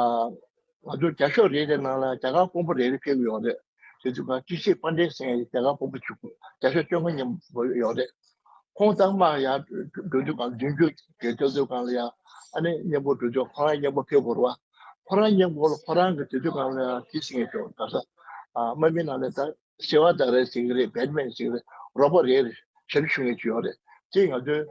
ང་ཚོ་རྒྱ་ཤོག་རེ་རེ་ནང་ལ་རྒྱ་གར་དཔོན་པོ་རེ་རེ་ཕེབས་ཀྱི་ཡོད་རེད། དེ་ཚོ་ག་ཅི་ཞིག་པཎྜི་ཏ་ཟེར་ཡག་རྒྱ་གར་དཔོན་པོ་བཅུ་རྒྱ་ཤོག་བཅོ་ལྔ་མཉམ་པོ་ཡོད་རེད། ཁོང་ཚང་མ་ཡང་འགྲོ་དུས་གང་མདུན་སྐྱོད་དེ་སྐྱོད་དུས་གང་ལ་ཡང་ཨ་ནི་མཉམ་པོ་འགྲོ་དུས་ཁོ་རང་མཉམ་པོ་ཕེབས་དགོས་རེད་བ། ཁོ་རང་མཉམ་པོ་ལ་ཁོ་རང་གི་དེ་དུས་གང་ལ་ཡང་དེ་ཟེར་ཡག་ཅོག་ད་ས་ཨ་དམག་མི་ནང་ལ་ད་སེ་བ་ད་རེ་ཟེར་གི་རེད། བེད་མེན་ཟེར་གི་རེད། རོགས་པ་རེ་རེ་ཞབས་ཞུ་མཁན་ཅིག་ཡོད་རེད། དེ་ང་ཚོའི་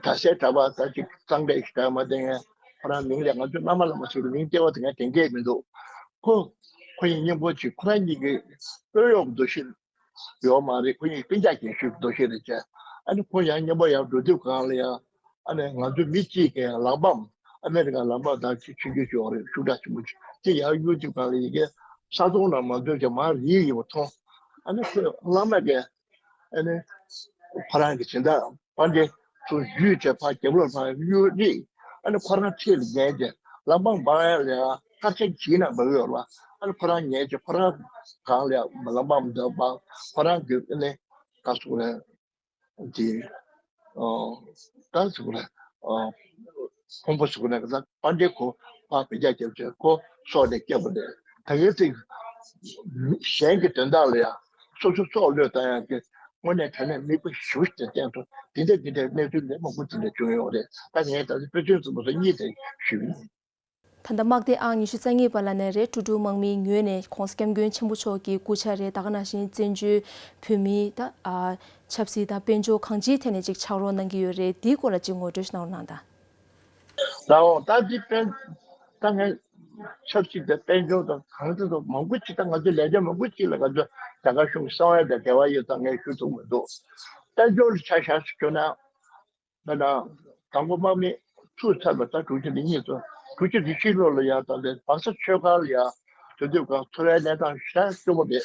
གྲྭ་སའི་གྲྭ་པ་ད་ཅིག་གཙང་སྦྲ་ཞིག་གྲྭ་མ་བསྟེན་མཁན་ཁོ་རང་མིང་ལ་ང་ཚོའི་བླ་མ་བླ་མ་ཟེར་བའི་མིང་སྟེར་བ་དེ་ངས་དྲན་སྐལ་མི་འདུག་ཁོ་ཁོ་ཡི་སྙིང་པོ་ཅིག་ཁོ་རང་གཉིས་ཀྱི་དཔོན་གཡོག་འདུ་ཤེས་ཡོད་མ་རེད། ཁོ་གཉིས་སྤུན་ཀྱག་རྒན་ཤོས་འདུ་ཤེས་རེད་བྱས། ཨ་ནི་ཁོ་ཡང་མཉམ་པོ་ཡར་འགྲོ་དུས་གང་ལ་ཡང་ཨ་ནི་ང་ཚོ་མི་གཅིག་གི་ལག་འབམ་ཨ་མེ་རི་ཀ་ལག་འབམ་དང་ཆུང་ཆུང་ཅིག་ཡོད་རེད། ཤུགས་དྲག་ཆེན་པོ་ཅིག་དེ་ཡར་གཡུག་དུས་གང་ལ་ཡི་གེ་ས་དོང་ནང་མ་འཛུལ་གྱི་མར་རིལ་ཡོད་པ་མཐོང་། ཨ་ནི་ཁོས་བླ་མ་གིས་ཨ་ནི་ཕ་རང་གི་སྦྱིན་བདག་པཎྜི་ཏ་ཚོ་བརྒྱུད་བྱས་ཕར་རྒྱབ་ལོགས་ཕར་གཡུག་རིག་ཨ་ནི་ཁོ་རང་འཁྲིས་ལ་ཉལ་ཏེ་ལག་འབམ་འབག་ཡ་ལ་ཡ་དཀར་ཆག་གྱིས་ན་འབག་ཡོད་རེད་བ། ཨ་ནི་ཁོ་རང་ཉལ་ཏེ་ཁོ་རང་གང་ལ་ཡ་ལག་འབམ་འདི་འབག་ཁོ་རང་གི་ཨ་ནི་ག་སོགས་རེད། དེ་ཨ་ད་ཟེར་གི་རེད། ཨ་ཕུང་པོ་ཟེར་གི་རེད། ད་པཎྜི་ཏ་ཁོ་ཕར་བེད་སྤྱོད་རྒྱབ་བྱས་ཁོ་སྲོག་ནས་སྐྱོབ་པ་རེད། ད་གིན་ཚིག་གཞན་གྱི་དོན་དག་ལ་ཡང་སོ་སོ་སྲོག་བློས་བཏང་ཡག་གི་དངོས་གནས་དྲང་གནས་དམིགས་པ་ཞེ་པོ་ཞིག་བསྟན་ཐུབ། དེ་འདྲ་དེ་འདྲའི་གནས་ཚུལ་ལས་མང་པོ་དེ་འདྲ་བྱུང་ཡོད་རེད། ད་ངས་ད་ལྟ་དཔེ་མཚོན་རྩོམ་པ་སོ་གཉིས་དེ་ཞུས་པ་ཡིན། ད་ལྟ་དམག་སྡེ་ཨང་ཉི་ཤུ་རྩ་གཉིས་པ་ལ་ནས་རེད། ཀྲུ་ཀྲུ་དམག་མིའི་ངོས་ནས་༸གོང་ས་༸སྐྱབས་མགོན་ཆེན་པོ་མཆོག་གི་སྐུ་ཕྱྭ་རེད། ད་ག་ནང་བཞིན་བཙན་བྱོལ་བོད་མིའི་ད་ཨ་ཆབ་སྲིད་དང་དཔལ་འབྱོར་གང་ཅིའི་ཐད་ནས་ཅིག་ཕྱག་རོགས་གནང་གི་ཡོད་རེད། དེའི་སྐོར་ལ་ཅིག་ངོ་སྤྲོད་ཞིག་གནང་རོགས་གནང་དང་། ལའོ། ད་འདི་དཔེ་ད་ངས་ཆབ་སྲིད་དང་དཔལ་འབྱོར་དང་གང་ཅི་དང་མང་པོ་ཅིག་ད་ང་ཚོའི་ལས་དོན་མང་པོ་ཅིག་ལ་ང་ཚོ་རྒྱ་གར་གཞུང་གི་གསང་བ་དང་འབྲེལ་བ་ཡོད་ཙང་ངས་ཞུ་ཐུབ་མི་འདུག་དཔལ་འབྱོར་ལ་ཆ་བཞག་ཟེར་རྒྱུ་ན། ད་ལྟ་དང་པོ་དམག་མི་ཚུར་ཚར་བ་ད་དྲུག་ཅུ་རེ་གཉིས་ཚོ་དྲུག་ཅུ་རེ་བཞི་ལོ་ལ་ཡང་ད་ལྟའི་སྦག་ས་ཆོས་སྒར་ལ་ཡང་དེ་དུས་སྒང་འཚོ་བའི་གནས་སྟངས་ཞེ་དྲག་སྐྱོ་པོ་རེད།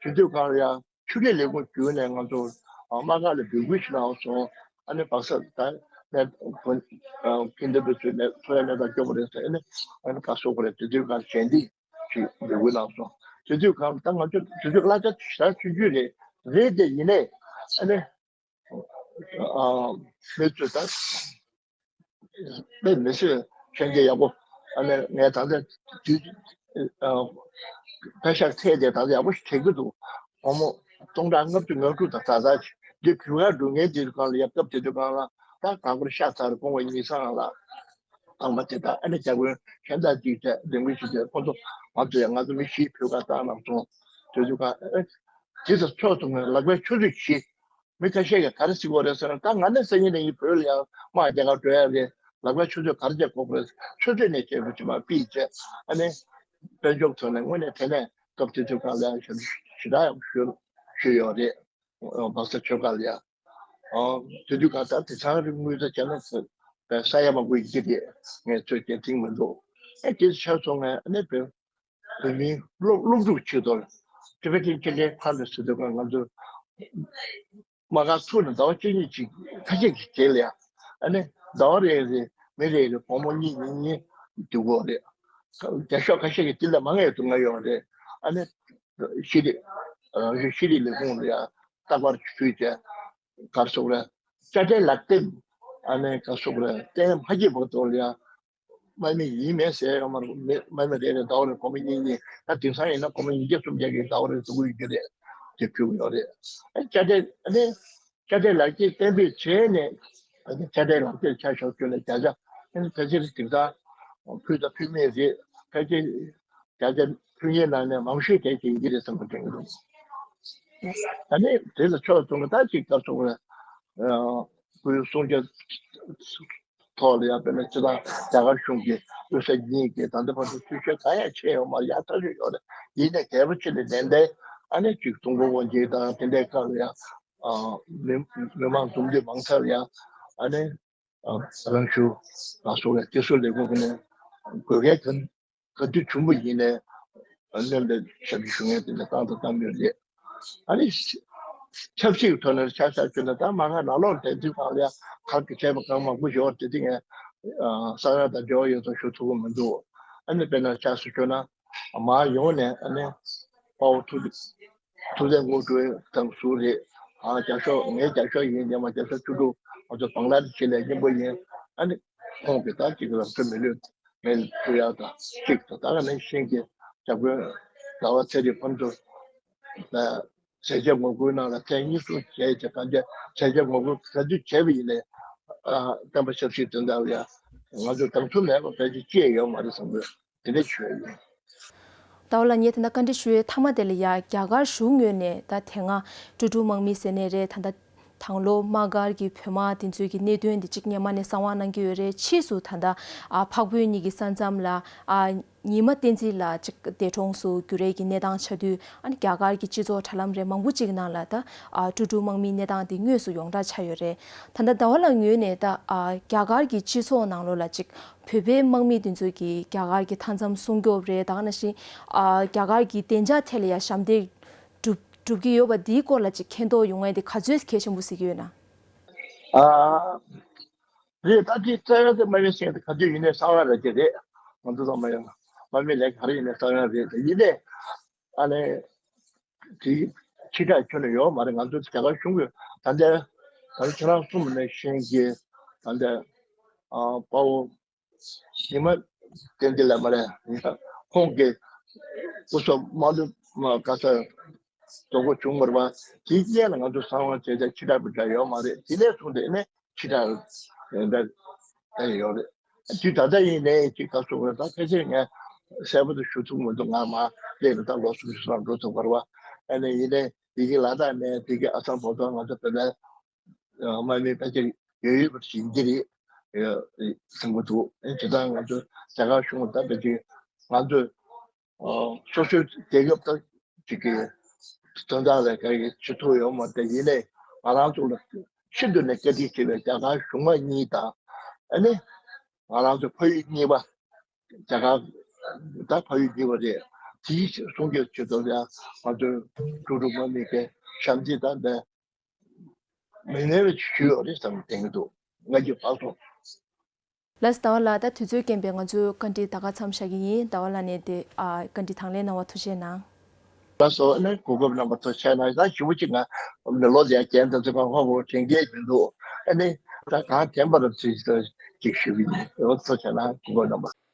དེ་དུས་སྒང་ལ་ཡང་ཆུ་ལས་ལས་ཁུངས་བརྒྱུད་ནས་ང་ཚོ་དམག་སྒར་ལ་འབོད་སྐུལ་ཞིག་གནང་སོང་། ཨ་ནི་སྦག་ས་ད་ནས་ཁྱིམ་སྡེ་དེ་ཚོའི་ནས་འཚོ་བའི་གནས་སྟངས་སྐྱོ་པོ་རེད་ཟེར། ཨ་ནི་ཨ་ནི་ག་སོག་པོ་རེད། དེ་དུས་སྒང་ཞལ་འདེབས་ཞིག་འབོད་སྐུལ་གནང་སོང་། དེ་དུས་སྒང་ད་ང་ཚོ་དེ་དུས་གླ་ཆ་ཞེ་དྲག་ཆུང་ཆུང་རེད། རེད་དེ་ཡིན་ནའི་ཨ་ནི། ཨ་མི་ཚོས་ད་དཔེ་མི་སྲིད་མཁྱེན་གྱི་ཡག་པོ། ཨ་ནི་ངས་ད་ལྟ་དུས་ཨ་པད་ཤག་ཚད་དེ་ད་ལྟ་ཡག་པོ་ཞིག་དྲན་གྱི་འདུག་སྒོར་མོ་སྟོང་ཕྲག་ལྔ་བཅུ་ང་དྲུག་དང་ད་ལྟ་འདི་བོད་ཁ་འགྲོ་མཁན་དེ་གང་ལ་ཡབ་སྐབས་དེ་དུས་གང་ལ་ད་གང་པར་ཤ་ཚར་གོང་བ་ཉིན་སང་ལ་ཨང་མ་དེ་དག་ཨ་ནི་རྒྱ་དཔོན་གཞན་དག་ཅིག་བྱས་ལས་འགུལ་ཞིག་བྱས། ཁོ་ཚོ་ང་ཚོ་ཡང་ང་ཚོ་མི་བཞི་བོད་ཁ་བཏང་གནང་སོང་། དེ་དུས་གང་ཨ་དེ་ཚོ་ཕྱོགས་སུ་ངས་ལག་པའི་ཆུ་ཚོད་བཞི། མི་ཁ་ཤས་ཀྱིས་ག་རེ་ཟེར་གྱི་ཡོད་རེད་ཟེར་ན། ད་ང་ནི་སང་ཉིན་ནས་ངས་བོད་ལ་ཡང་དམག་རྒྱག་གར་འགྲོ་ཡ་རེད། ལག་པའི་ཆུ་ཚོད་ག་རེ་བྱེད་དགོས་རེད། ཆུ་ཚོད་ནས་བྱེད་དགོས་ཀྱི་མ་པི་བྱས། ཨ་ནི་དཔལ་འབྱོར་ཐོག་ནས་དངོས་གནས་དེ་ནས་སྐབས་དེ་དུས་སྒང་ལ་ཞབས་ཞུ་ཞེ་དྲག་ཡག་པོ་ཞུ་ཞུས་ཡོད་རེད། སྦག་ས་ཆོས་སྒར་ལ་ཡ། ཨ་དེ་དུས་སྒང་ད་དེང་སང་རིག་དངོས་རྫས་བྱས་ན་ས་ཡ་མང་པོ་ཡིན་གྱི་རེད། ངས་ཚོད་ཀྱིས་དྲན་མི་འདུག་ཨ་དེ་ཆགས་སོང་ངས་ཨ་ནི་བོད་བོད་མིའི་སློབ་སློབ་ཕྲུག་ཆེད་དུ་ཊི་བེ་ཊན་ཆིལ་ཌེན་ཕན་ཌི་ཟེར་དུས་སྒང་ང་ཚོ་དམག་སྒར་ཚུགས་ནས་ཟླ་བ་གཅིག་གཉིས་ཅིག་ཁ་ཤས་ཀྱི་རྗེས་ལ་ཡང་ཨ་ནི་ཟླ་བ་རེ་རེ་མི་རེ་རེ་སྒོར་མོ་གཉིས་གཉིས་གཉིས་འདུག་གོ་རེད། རྒྱ་ཤོག་ཁ་ཤས་ཀྱིས་དེ་ལས་མང་ཡང་འདུག་ང་ཡོང་རེད། ཨ་ནི་ཤེས་རིག་རང་བྱུང་ཤེས་རིག་ལས་ཁུངས་ལ་ཡང་རྟག་པར་ཞུས་བྱས། ག་རེ་ཟེར་དགོས་རེད། དཔྱ་ཁྲལ་ལག་དེབ་ཨ་ནི་ག་རེ་ཟེར་དགོས་རེད། གཏན་མ་སྐྱེས་བར་དུ་ལ་ཡང་དམག་མི་ཡིན་མིན་ཟེར་ཡོད་མ་རེད། མི་དམག་མི་རེ་རེ་ཟླ་བ་རེར་སྒོར་མོ་གཉིས་གཉིས། ད་དེང་སང་ཡིན་ན་སྒོར་མོ་ཉིས་བརྒྱ་སུམ་བརྒྱ་གི་ཟླ་བ་རེར་བསྡུ་གི་ཡོད་ཀྱི་རེད། དེ་ཕུལ་གྱི་ཡོད་རེད། ཨ་དཔྱ་ཁྲལ་ཨ་ནི་དཔྱ་ཁྲལ་ལག་དེབ་གཏན་འབེབས་བྱས་ནས་ཨ་ནི་དཔྱ་ཁྲལ་ལག་དེབ་ཆ་བཞག་བཅུག་ནས་བརྒྱ་ཆ་ཨ་ནི་ཕལ་ཆེར་དེང་སང་ཕུལ་དང་ཕུལ་མེད་རེད། ཕལ་ཆེར་བརྒྱ་ཆ་ཕུལ་མཁན་ནང་ནས་མང་ཤོས་དེ་དེ་ཡིན་གྱི་རེད་བསམ་པ་དྲན་གྱི་འདུག་ད་ནི་དེ་ལ་ཕྱོགས་གཅིག་ནས་ད་ཅིག་སྐབས་སུ་སྐུའི་གསུང་ཆོས་ཐོག་ལ་ཡང་དཔེར་ན་སྤྱི་བཏང་རྒྱ་གར་གཞུང་གི་དབུས་ས་གཉིས་ཀྱི་ད་ལྟ་བར་དུ་འཐུས་ཤོར་གང་ཡང་ཕྱིན་ཡོད་མ་རེད། ཡག་ཐག་ཆོད་ཡོད་རེད། ཡིན་ནའི་གལ་པོ་ཆེ་ལས་ནན་ཏན་ཨ་ནི་ཅིག་ཀྲུང་གོ་དབང་ཆེན་དང་དེ་འདྲའི་སྐབས་ལ་ཡང་མི་མི་མང་འཛོམས་འདུ་མང་ས་ལ་ཡང་ཨ་ནི་རང་ཤུགས་ལ་སོགས་པའི་སྤྱི་ཚོགས་ལས་ཁུངས་ཀྱི་ནས་དགོས་གལ་གང་ག་དུས་བྱུང་བ་ཡིན་ནའི་སྣོན་པའི་ཞབས་ཞུ་ཞུ་མཁན་དེ་འདྲ་བཏང་དང་བཏང་མུས་རེད། ཨ་ནི་ཆབ་སྲིད་ཀྱི་ཐོག་ནས་ཆ་བཞག་རྒྱུ་ན་ད་མ་ང་ནང་ལོགས་དེ་དུས་གང་ལ་ཡང་གར་གྱི་བྱས་པ་གང་མང་པོ་ཞིག་ཡོད་རེད། དེ་ངས་ས་ཡ་དང་འབྲེལ་བ་ཡོད་ཙང་ཞུ་ཐུབ་ཀྱི་མི་འདུག་ཨ་ནི་དཔེར་ན་ཆ་སུ་ཆོད་ན་མ་ཡོང་ནས་ཨ་ནི་དཔའ་བོ་ཐུབ་ཐུབ་བསྟན་དངོས་གྲུབ་དང་ཟུར་རེད། ཨ་རྒྱ་ཤོག་ངའི་རྒྱ་ཤོག་ཡིན་ཉི་མ་རྒྱ་ཤོག་བཅུ་དྲུག་ང་ཚོ་བང་ལ་དེ་ཆེ་ལས་སྙིང་པོ་ཡིན། ཨ་ནི་ཁོང་གི་ད་ཅིག་རང་ཚོ་མི་ལུས་མེ་ལ་ཕུལ་ཡག་དང་གཅིག་དང་ད་ག་ནང་བཞིན་གྱི་ཇག་དཔོན་ཟླ་བ་ཚེ་རིང་ཕུན་ཚོགས་ད་ཟས་བཅད་ངོ་རྒོལ་ནང་ལ་ཐེངས་གཉིས་གསུམ་བྱས་བྱས་གང་བྱས་ཟས་བཅད་ངོ་རྒོལ་ག་དུས་བྱས་པ་ཡིན་ནའི་ཨ་བསྟན་པ་ཆབ་སྲིད་དོན་དག་ལ་ཡ་ང་ཚོ་དམ་ཚུགས་མེད་པ་ཕལ་ཆེར་ཅི་ཡང་ཡོད་མ་རེད་བསམ་གི། དེ་འདྲ་བྱས་ཡོད། ཟླ་བ་ལགས་ངས་ད་ལྟ་བཀའ་འདྲི་ཞུ་ཡའི་མཐའ་མ་དེ་ལ་ཡ་རྒྱ་གར་གཞུང་ངོས་ནས་ད་དེ་སྔ་ཀྲུ་ཀྲུ་དམག་མི་ཟེར་ནའི་རེད། ད་ལྟ་དང་ལོ་དམག་སྒར་གྱི་བོད་དམག་དེ་ཚོའི་གི་གནད་དོན་དེ་གཅིག་སྔོན་མ་ནས་གསང་བ་གནང་གི་ཡོད་རེད། ཕྱིས་སུ་ད་ལྟ་ཨ་འཕགས་བོད་གཉིས་ཀྱི་ས་མཚམས་ལ་ཨ་ཉི་མ་བསྟན་འཛིན་ལགས་གཅིག་འདས་གྲོངས་སུ་གྱུར་ཡས་ཀྱི་གནས་སྟངས་ཆགས་དུས་ཨ་ནི་རྒྱ་གར་གྱི་སྤྱི་ཚོགས་དྲ་ལམ་རེད་མང་པོ་ཅིག་ནང་ལ་ད་ཨ་ཀྲུ་ཀྲུ་དམག་མིའི་གནས་སྟངས་དེ་དངོས་སུ་ཡོངས་གྲགས་ཆགས་ཡོད་རེད། ད་ལྟ་ཟླ་བ་ལགས་ངོས་ནས་ད་ཨ་རྒྱ་གར་གྱི་སྤྱི་ཚོགས་ནང་ལོགས་ལ་གཅིག་བོད་པའི་དམག་མི་དེ་ཚོ་གིས་རྒྱ་གར་གྱི་མཐའ་མཚམས་སྲུང་སྐྱོབ་རེད། ད་ག་ནང་བཞིན་ཨ་རྒྱ་གར་གྱི་བདེ་འཇགས་ཐད་ལ་ཡང་ཞབས་འདེགས་སྒྲུབ་སྒྲུབ་ཀྱི་ཡོད་པ་འདིའི་སྐོར་ལ་ཅིག་མཁྱེན་རྟོགས་ཡོང་ཡས་དེ་ག་ཚོད་གལ་ཆེན་པོ་གཟིགས་ཀྱི་ཡོད་ན། ཨ་རེད། ད་དེ་རྩ་བ་དེ་དམག་མི་སེམས་དེ་ག་དུས་ཡིན་ནའི་གསང་བ་རེད་ཀྱི་རེད། ང་ཚོ་ཚང་མ་ཡང་དམག་མི་ལས་ག་རེ་ཡིན་ནའི་གསང་བ་རེད། ཡིན་ནའི་ཨ་ནི་དེ་ཕྱི་དྲགས་ཁྱོན་ནས་ཡོད་མ་རེད། ང་ཚོ་རྒྱ་གར་གཞུང་གི་ད་ལྟ་ད་ལྟ་ཁྱེད་རང་གསུངས་པ་ནང་བཞིན་གྱི་ད་ལྟ་ཨ་དཔའ་བོ་ཉི་མ་བསྟན་འཛིན་ལགས་མ་རེད། ཁོང་གི་སྐུ་སྲོག་མ་ལུས་མ་ག་ས་རྫོགས་པ་བྱུང་བ་རེད་པ། དེའི་རྗེས་ལ་ང་ཚོ་གསང་བ་བྱས་ཙང་ཕྱི་དྲགས་པའི་སྒྲ་ཡོད་མ་རེད། དེ་ནས་བཟུང་སྟེ་ནས་ཕྱི་དྲགས་འདྲ་ཡོད་རེད། དུས་ད་ལྟ་ཡིན་ནའི་ཅིག་ད་གསུངས་པ་ད་ཕལ་ཆེར་ངས་གསལ་པོ་དུ་ཞུ་ཐུབ་མི་འདུག་ང་མ་སླེབས་ནས་ད་ལོ་གསུམ་བཞི་ཙམ་འགྲོ་ཐུབ་པ་རེད་པ། ཨ་ནི་ཡིན་ནའི་དེ་གི་ལ་དྭགས་ནས་དེ་གི་ཨ་སམ་བོད་དོན་ང་ཚོ་བོད་པའི་དམག་མི་ཕལ་ཆེར་ཡོད་ཡོད་པར་ཞིག་འདི་རེད་ཟེར་གྱི་འདུག་ཨེ་དེ་དག་ང་ཚོ་རྒྱ་གར་གཞུང་ད་ཕལ་ཆེར་ང་ཚོ་སོ་སོའི་རྒྱལ་ཁབ་དང་གཅིག་གི་དོན་དག་ལ་ག་གི་བྱེད་ཐུབ་ཡོད་མ་རེད། ཡིན་ནའི་ང་རང་ཚོ་ལ་ཤིན་ཏུ་ནས་བཀའ་དྲིན་ཆེ་བའི་རྒྱ་གར་གཞུང་མང་གཉིས་དང་ཨ་ནི་ང་རང་ཚོ་ཕ་ཡུལ་གཉིས་པ་རྒྱ་གར་ད་ཕ་ཡུལ་གཉིས་པ་རེད། དེའི་སྲུང་སྐྱོབ་བྱེད་ཐུབ་ཡ་ང་ཚོའི་ཀྲུ་ཀྲུ་དམག་མི་གི་ཞབས་འདེགས་དང་ལྡན། མི་ངན་བའི་ཆུ་ཡོད་རེད་བསམ་དེང་གི་འདུག་ང་གི་བག་སོང་། ལགས་ཟླ་བ་ལགས། ད་དུས་ཚོད་རྐྱེན་པས་ང་ཚོའི་བཀའ་འདྲི་ད་ག་མཚམས་བཞག་གི་ཡིན། ཟླ་བ་ལགས་ནས་དེ་ཨ་བཀའ་འདྲི་དང་ལེན་གནང་བ་ཐུགས་རྗེ་གནང་། ལགས་སོ། ཨ་ནི་གོ་སྐབས་གནང་བ་ཐུགས་རྗེ་གནང་། ད་ཞུ་བ་ཅིག་ང་མི་ལོ་ལས་རྒན་དེ་ཚོ་གང་ཧོ་ཧོ་དྲན་སྐལ་ཡིན་འདུག་ཨ་ནི་ད་གང་དྲན་པ་རབ་ཚུལ་ཅིག་ཞུ་གི་ཡིན། ལགས་ཐུགས་རྗེ་གནང་། གོ་སྐབས་གནང་བ།